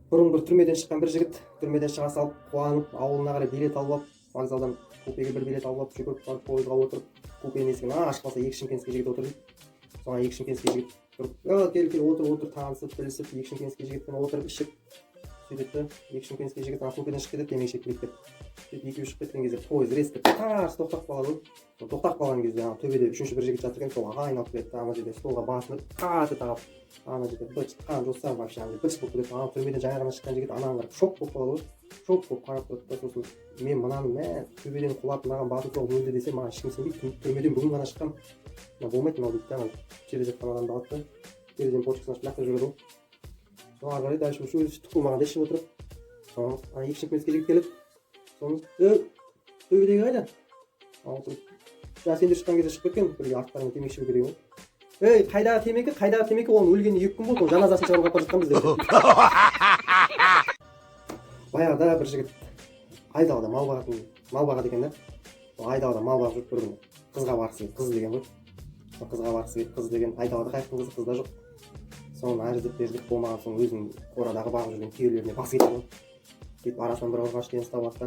Бұрын бір түрмеден шыққан бір жігіт түрмеден шыға салып, қуанып, ауылына қарай билет алып алып, вокзалдан купеге бір билет алып алып, жүгіріп барып, пойызға отырып, купенің есігін ашып қалса, екі шымкентский жігіт отыр дейді. Соған екі шымкентский жігіт тұрып: «Е, кел, кел, отыр, отыр», танысып білісіп, екі шымкентский жігітпен отырып ішіп сөйтеді да, екі шымкентский жігіт ана купеден шығып кетеді темекі шегіп келеді деп. Сөйтіп екеуі шығып кеткен кезде пойыз резко тарс тоқтап қалады ғой. Сол тоқтап қалған кезде ана төбеде үшінші бір жігіт жатыр екен. Сол айналып келеді да, ана жерде столға басын ұрып, қатты тағап, ана жерде быт қан жоса, вообще ана жерде быт болып кетеді. Ана түрмеден жаңа ғана шыққан жігіт анаған қарап шок болып қалады ғой. Шок болып қарап тұрады да, сосын: «Мен мынаны, мә, төбеден құлап, мынаған басын соғып өлді десем, маған ешкім сенбейді. Түрмеден бүгін ғана шыққанмын, мына болмайды мынау», — дейді да, ана жерде жатқан адамды алады да, терезенің форточкасын ашып лақтырып жібереді ғой. Соны ары қарай дальше өзі түк болмағандай ішіп отырып, соны ана екі шымкентский жігіт келеді. Соны: «Е, төбедегі қайда?» Ана отырып: «Жаңа сендер шыққан кезде шығып кеткен, бірге арттарыңа темекі шегуге», — деген ғой. «Ей, қайдағы темекі, қайдағы темекі? Оның өлгеніне 2 күн болды, оның жаназасын шығаруға апарып жатқанбыз», — деп. Баяғыда бір жігіт айдалада мал бағатын, мал бағады екен да. Сол айдалада мал бағып жүріп, бір күні қызға барғысы келіп, қыз деген ғой. Сол қызға барғысы келіп, қыз деген айдалада қаяқтың қызы, қыз да жоқ. Соны ары іздеп, бері іздеп болмаған соң, өзінің қорадағы бағып жүрген түйелеріне басы кетті ғой. Сөйтіп арасынан бір ұрғашы түйені ұстап алады да,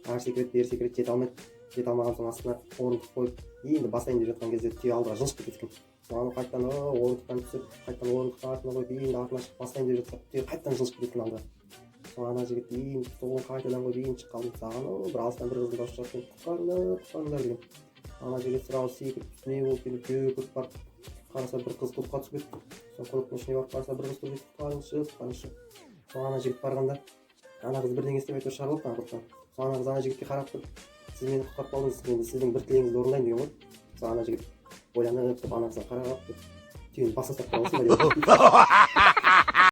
ары секіреді, бері секіреді, жете алмайды. Жете алмаған соң, астына орындық қойып, енді басайын деп жатқан кезде түйе алдыға жылжып кетеді екен. Соны қайтадан орындықтан түсіп, қайтадан орындықты артына қойып, енді артына шығып басайын деп жатса, түйе қайтадан жылжып кетеді екен алдыға. Сол ана жігіт енді столын қайтадан қойып, енді шыққан саған бір алыстан бір қыздың дауысы шығады екен: «Құтқарыңдар, құтқарыңдар», — деген. Ана жігіт сразу секіріп, не болып келіп, жүгіріп барып қараса, бір қыз құдыққа түсіп кетті. Сол құдықтың ішіне барып қараса, бір қыз тұр дейді: «Құтқарыңызшы, құтқарыңызшы». Сол ана жігіт барғанда, ана қыз бірдеңе істеп, әйтеуір шығарып алыпты ана құдықтан. Сол ана қыз ана жігітке қарап тұрып: «Сіз мені құтқарып қалдыңыз, енді сіздің бір тілегіңізді орындайын», — деген ғой. Сол ана жігіт ойланып тұрып, ана қызға қарап тұрып: «Түйені басына ұстап тұра аласың ба?» — деп.